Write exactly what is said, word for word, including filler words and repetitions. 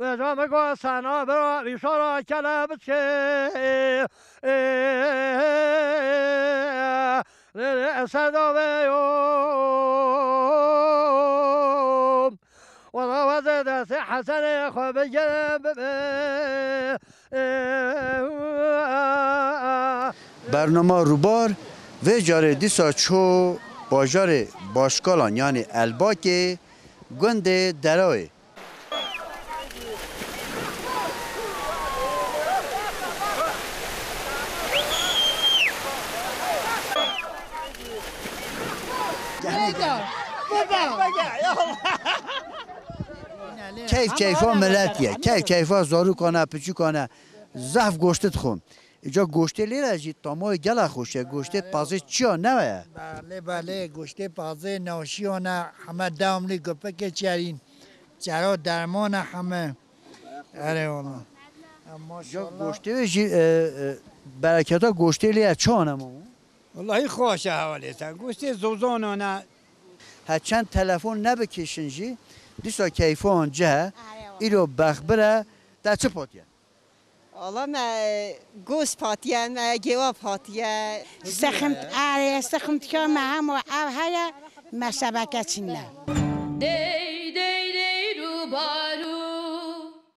Vêca min got, sena bira vîşara kele biçê. Lê lê eseda vê yo. Wala wezê destê Hesenê xwe bigire bibe. Bernama Rûbar vê carê dîsa çû bajarê Başkalan, yanî Elbakê, gundê Derawê. Keyf keyfa milet ye. Keyf keyfa zarokane, piçûkane. Zehf goştê dixwin. Îca goştê lê re jî tamayê gela xweş e. Goştê tazê çiya newe ye. Belê, belê. Goştê tazê naşiyane heme devamlî gupikê çerîn. Çero dermane heme. Erê wala. Îca goştê wê jî, e, e, bereketa goştê lê ye çi ane mamo? Wallahî xweş e hevalê te. Goştê zozanane. He çend telefon nebikişin jî, dîsa keyfan cih e. Erê wala. Îro bexbir e, te çi patiye? Wala me gost patiye, me gêwa patiye. Sexim, erê, seximtika me hemo ev heye, me şebeke çinne.